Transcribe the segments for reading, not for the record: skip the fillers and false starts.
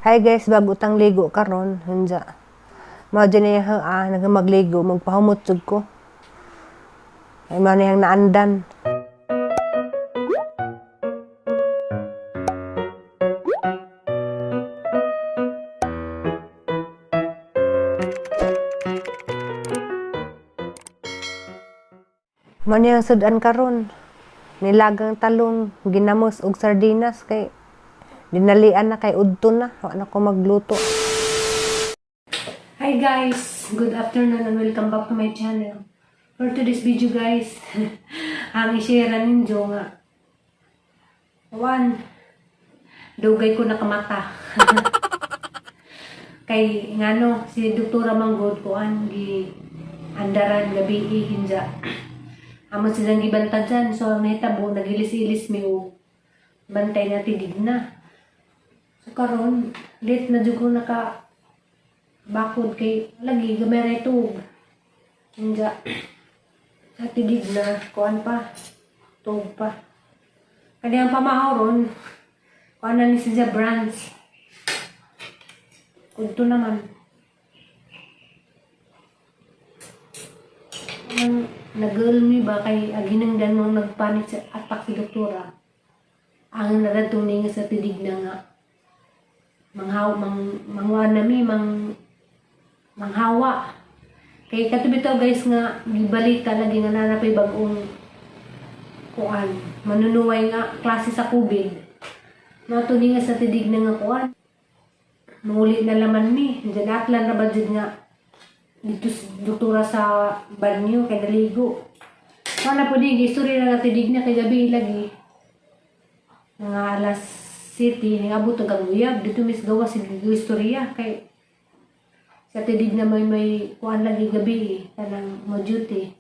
Hi guys, bago tang ligo karon, hunja. Mao dyan niya nagmagligo, magpahumot jud ko. Ay mao niyang naandan. Mao niyang sudan karon. Nilagang talong, ginamos og sardinas kay dinalian na kay udto na, wa na ko magluto. Hi guys! Good afternoon and welcome back to my channel. For today's video guys, ang i-share ninyo nga one, dugay ko nakamata. Kay ngano si Doktora Manggod kuan gi andaran gabi hinja. Amo silang gibanta dyan. So ang nahitabo, nagilis-ilis mi og bantay nga tidig na. So karon late na jud ko naka bakod kay lagi gamay ra tuog. Inja. Sa tidig na kuan pa. Tuog pa. Kani ang pamahaw ron, kuan na ni siya branch. Kudto naman. Ang nag-ulmi ba kay aginang danong nagpanik sa atak si doktora. Ang naradtong ninga sa tidig na nga manghaw mang manguan nami mang manghawa. Kay kato bitaw guys nga gibalita lagi nga naa na pay bag-ong kuan, manunuway nga klase sa COVID. Nato ni nga sa tidig na nga kuan. Manguli na laman mi. Diyan atlan ra ba jud nga dito sa doktora sa banyo kay naligo. Wala po din, istorya na nga tidig na kay gabi lagi. Mga alas city, nangabot ang uyab. Dito mis gawa si istorya kay sa tidig na may kuan lagi gabi eh, kanang mo duty.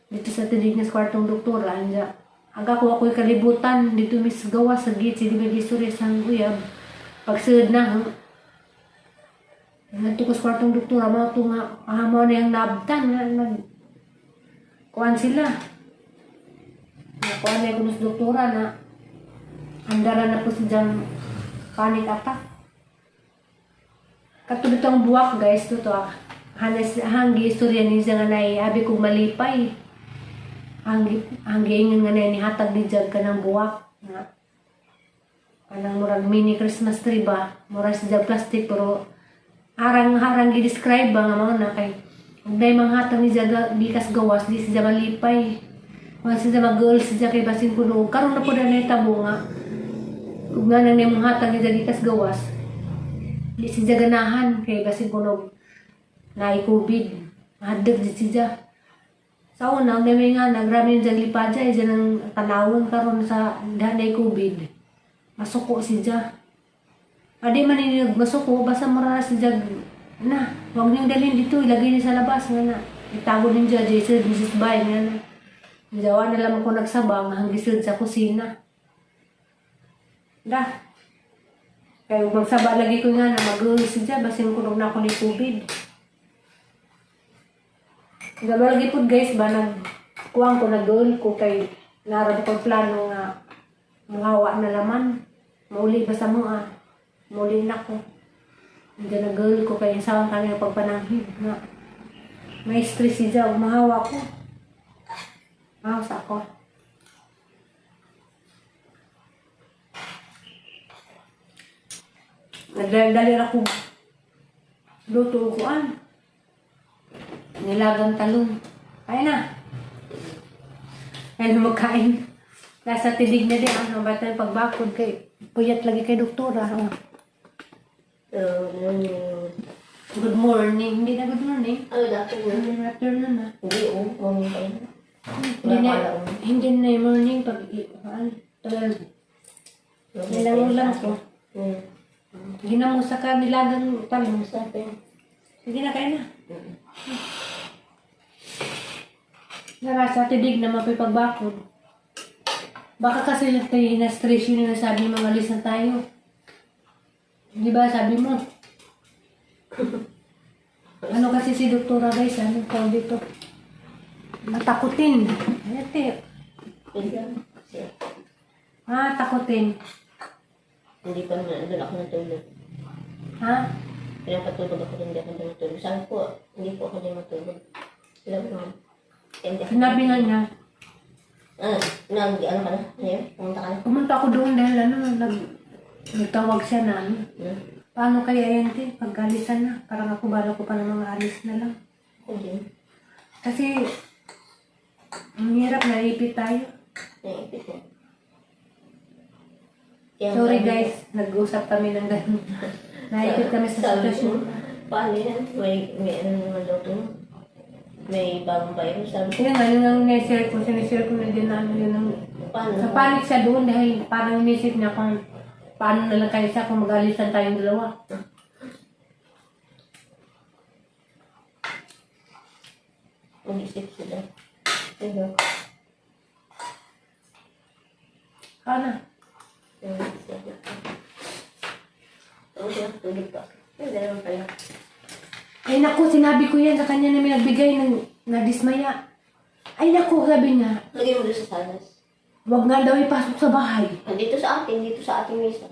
Dito sa tidig na sa kwartong doktora, anja. Aga ko ako'y kalibutan, dito mis gawa sa gate, sige may istorya sa uyab. Pagsunod na, ha? Ngadto ko sa kwartong doktora, mga to nga, mo na yung nabtan, nga, nag, kuan sila. Nakuan na yung sa doktora na, andara na po si Jang panic attack. Katulad ang buwak guys, totoo ah. Hanes, hanggi istorya ni siya nga nay, abi kong malipay. Hanggi, hanggi ingon nga nay, nihatag ni Jag kanang buwak. Nga, kanang murag mini Christmas tree ba? Murag si Jag plastic pero harang harang gi-describe ba nga mao na kay ug day manghatag ni Jag gikas gawas di siya malipay. Mga siya mag-girl siya kay basin kuno karon na po na nahitabo nga ug nga nang manghatag ni Jag gikas gawas di siya ganahan kay basin kuno naay COVID. Mahadlok di siya. Sa una, ang may nga nagrami yung Jag lipadya, eh, dyan ang tanawon karon sa dahan COVID. Masuko siya. Adi man ini masuko, basta mura si Jag na, huwag niyong dalhin dito, ilagay niyo sa labas, nga na. Itago ninyo, Jason, Mrs. Bay, nga na. Jawa na lang ako nagsabang, hanggisod sa kusina. Da. Kaya magsaba lagi ko nga na mag siya, basin kunog na ako ni COVID. Gaba lagi po guys ba, nag kuwang ko, nag ko kay narad ko plano nga muhawa na laman. Mauli ba sa mga? Mauli na ko. Hindi nag ko kay sawang kami ang pagpananghid nga. May stress siya, umahawa ko. Mahawa sa ako. Nagdali ako luto ko an. Nilagang talong. Kaya na. Kaya na magkain. Nasa tidig na din ang bata pagbakod kay puyat lagi kay doktora. Oh. Good morning. Hindi na good morning. Ano dati na? Good afternoon na. Hindi oh, morning pa yun. Hindi na, hindi na yung morning pag 12. Nilangulang ko. Ginamusa ka nilagang talong. Sa atin. Sige na, kain na. Nara sa tidig na mapipagbakod. Baka kasi tayo na-stress yun na sabi mo alis na tayo. Di ba sabi mo? Ano kasi si doktora guys, ano tawag dito? Matakutin. Ate. Kasi Ah, takutin. hindi pa naman, doon ako natulog. Ha? Pinapatulog ako doon, hindi ako doon matulog. Sabi ko, hindi po ako doon matulog. Alam mo, hindi ako. Sinabi nga niya, Ah, nag, ano ka na? Ano yun? Pumunta ka na? pumunta ako doon dahil ano, nagtawag siya na ano. Hmm? Paano kaya yan, te? Pag alisan na. Parang ako bala ko pa ng mga alis na lang. Ako din. Kasi, ang hirap, naipit tayo. Naipit na. Kaya Sorry guys, nag-usap kami ng ganun. Naipit kami sa Sabi ko, sitwasyon. paano yan? May ano naman daw to? May bagong virus. Sabi ko, Yun nga, yun ang nishare ko, sinishare ko na din na ano yun ang. Paano? Sa panic siya doon dahil parang inisip niya kung paano na lang kayo siya kung mag-alisan tayong dalawa. Mag-isip sila. Ano? Paano? Mag-isip. Tapos siya, tulog pa. Ay, dalawa pala. Ay naku, sinabi ko yan sa kanya na may nagbigay ng nadismaya. Ay naku, sabi niya, Lagay mo doon sa salas. wag nga daw ipasok sa bahay. Dito sa atin, dito sa ating mesa.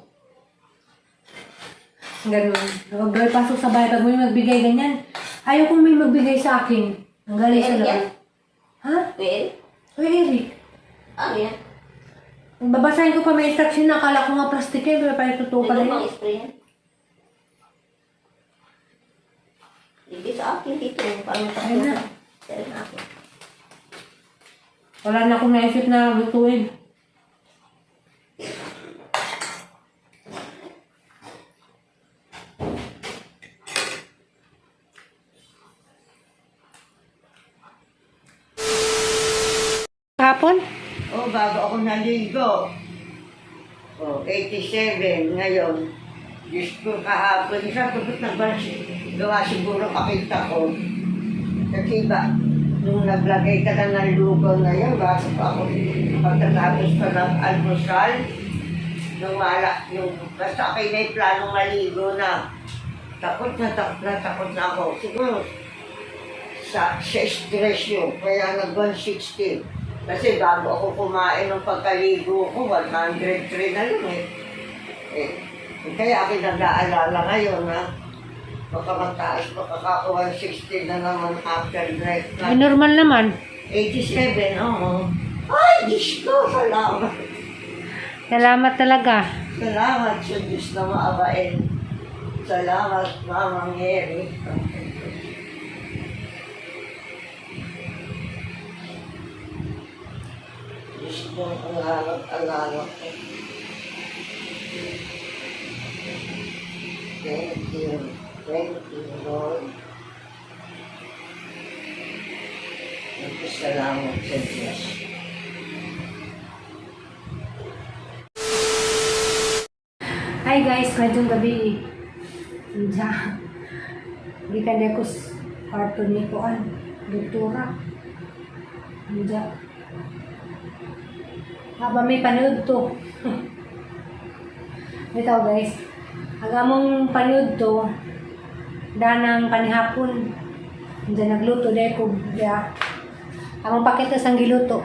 Ganun. Huwag daw ipasok sa bahay pag may magbigay ganyan. Ayaw kong may magbigay sa akin. Ang galing sa Eric yan? loob. Ha? Kuya Eric? Uy, Eric. Ano yan? Babasahin ko pa may instruction na akala ko nga plastic yan, pero parang totoo May pala pang yun. spray yan. Dito sa akin, dito. Paano pa? Ayun na. Ayun na ako. Wala na akong naisip na lutuin. Kahapon? Oh, bago ako naligo. Oh, 87 ngayon. Diyos ko kahapon. Isa ko ba't nagbalas? Gawa siguro kakita ko. Kasi ba, nung naglagay ka na ng lugaw na yan, bago pa ako pagkatapos pa ng almusal, nung mala, yung basta ako'y may planong maligo na, takot na takot na takot na ako. Siguro, sa stress yun, kaya nag 160. Kasi bago ako kumain ng pagkaligo ko, 103 na lang eh. Eh, kaya ako nag-aalala ngayon ha, baka mataas, baka kako 160 na naman after breakfast. Ay, normal naman. 87, oo. Ay, Diyos ko, salamat. Salamat talaga. Salamat sa Diyos na maabain. Salamat, Mama Mary. Diyos ko, ang hanap-alala ko. Thank you. Thank you, Lord. Nagpasalamat sa Diyos. Hi guys, ngayong gabi eh. Diya. Gikan niya ko sa kwarto ni Kuan, doktora. Diya. Haba may panood to. Ito guys, ang among panood to, danang panihapon. Diya nagluto dahil ko, diya. Among pakita sang giluto.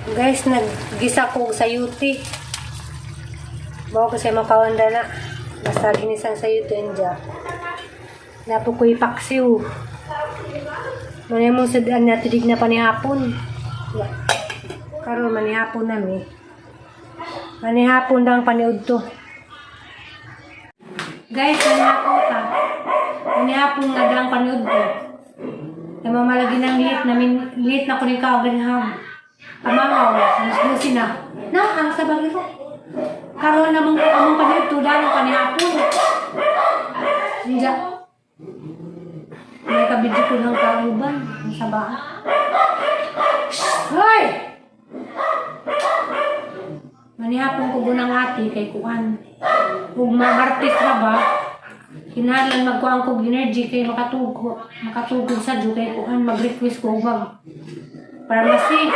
Guys, naggisa ko sa yuti. Bawa kasi makawanda na. Basta ginisang sa yuto inja. Napo ko'y paksiw. Manay mo sa daan natidig na panihapon. Karon manihapon nami. Manihapon lang paniud to. Guys, manihapon ta. Manihapon nga dang paniud to. Kaya mamalagi ng late namin, late na ko ni kaoganham. Amangaw, mas lusi na. Na, ang sabang ko. Karon namang among paniud to danong panihapon. Inja. May kabidyo ko ng kauban sa baha. Hoy! Manihapon ko gunang ati kay kuan. Ug mahartis na ba? Kinahanglan magkuan kog energy kay makatugo, makatugo sa jud kay kuan mag-request ko og mag pharmacy.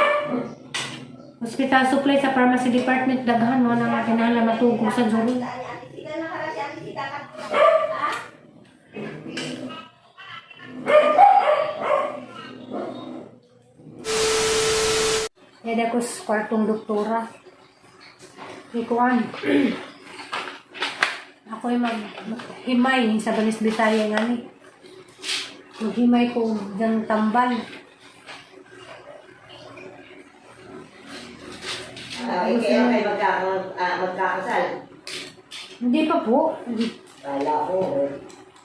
Hospital supply sa pharmacy department daghan mo na nga kinahanglan matugo sa jud. Yada ko sa kwartong doktora. May kuan. Ako'y maghimay sa Banis Bisaya nga ni. Maghimay ko ng tambal. Ah, eh, kayo kayo magkakasal. Hindi pa po. Akala ko, eh.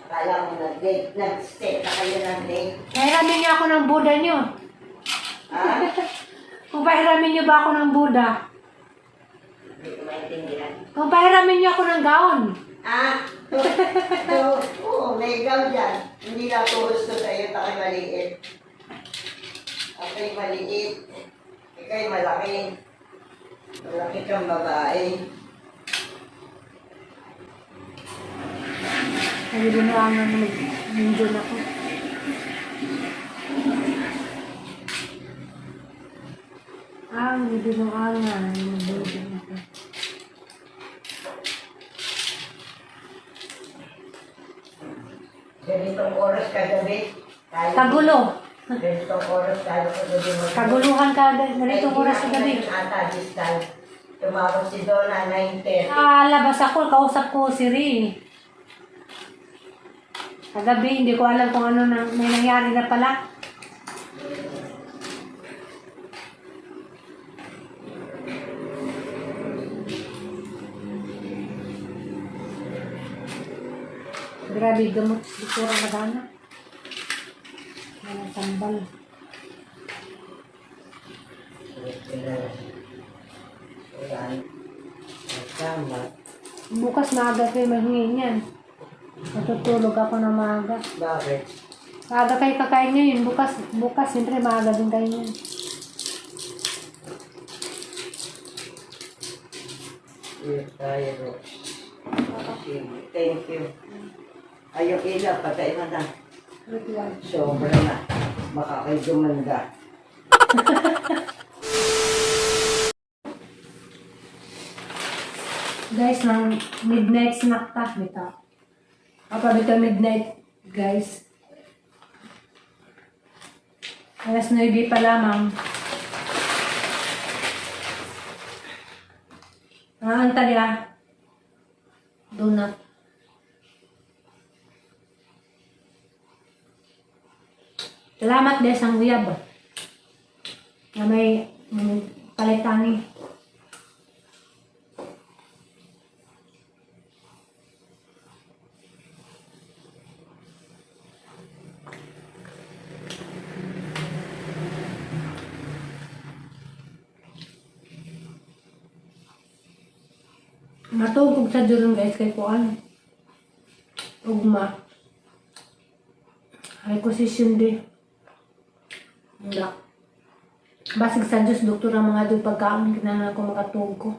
Akala ko nag-date, nag-stay na kayo ng date. Pahiramin niyo ako ng Buddha niyo. Ha? Kung pahiramin niyo ba ako ng Buddha? Hindi ko maintindihan. Kung pahiramin niyo ako ng gown. Ah, so, oo, may gown dyan. Hindi na ako gusto sa iyo, ako'y maliit. Ako'y maliit. Ika'y malaki. Malaki kang babae. Sabi din na ang mag-enjoy ako. Ang binuangan, mag-enjoy ako. Ganitong oras kagabi. Tayo, Kagulo. Ganitong oras tayo kagabi. Kaguluhan ka ganitong oras sa gabi. Ata, this time. Tumawag si Donna, 9:30. Ah, labas ako, kausap ko si Ray. Kagabi, hindi ko alam kung ano nang, may nangyari na pala. Grabe, gamot. Doktora magana. Walang tambal. Tama. Bukas maaga kayo mahingi niyan. Matutulog ako ng maaga. Bakit? Maaga kayo kakain ngayon. Bukas, bukas, siyempre maaga din kayo ngayon. Yes, tayo. Thank you. Ay, yung ilaw, patay mo na. Sobra na. Baka kayo gumanda. Guys, ng midnight snack ta. Bitaw. Apa bitaw midnight, guys. Alas 9 pa lamang. Ang antalya. Donut. Salamat guys ang uyab. Na may palitani. Matugog sa duron guys kay kuan. Ugma. Requisition di. Wala. Basig sa Diyos, doktor ang mga doon pagkaon, kinahanglan ko makatug ko.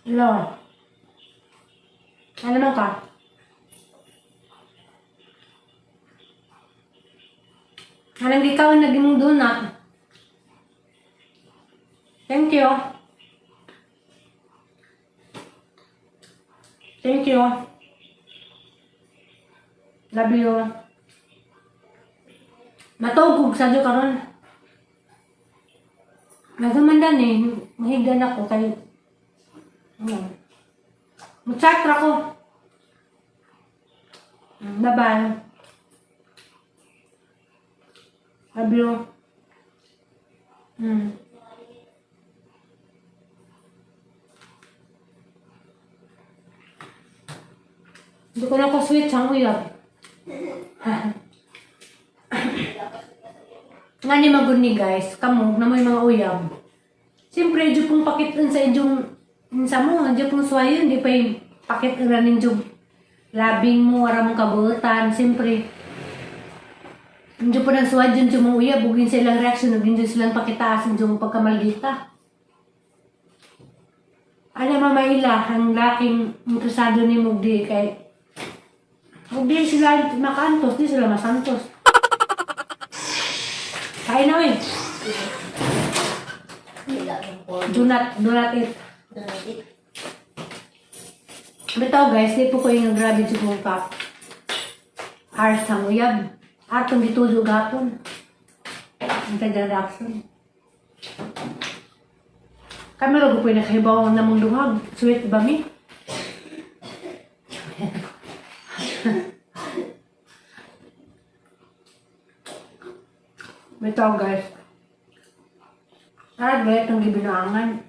Hello. Ano man ka? Anong ikaw ang naging mong donut? Thank you. Thank you. Love you. Matugog sa Diyo karon. Nagamandan eh. Mahigan ako kay ano. Muchatra ko. Bye-bye. Love you. Hindi ko na ko switch ang uyab. Nga ni magud ni guys, kamo na may mga uyab. Siyempre, di pong pakitin sa inyong sa mo, di pong suwayon, di pa yung pakit ra ninyo labing mo, ara mong kabuutan, siyempre. Hindi po nang suwad yun yung mga uyab, bugin silang reaction, ug yun silang pakitaas yung pagkamaldita. Ano mamaila, ang laking interesado ni Mugdi kay Mugdi sila makaantos, di sila masantos. Kain na eh. Wala akong po. Do not eat. Do not eat. Bitaw guys, di po ko yung grabe sa kong kap. Ars ang uyab. Atong gitudo gapon. Ang taga reaction. Kami ro po yung nakahibaw na mong duhag. Sweet ba mi? Bitaw guys. Sarap ba itong gibinaangan?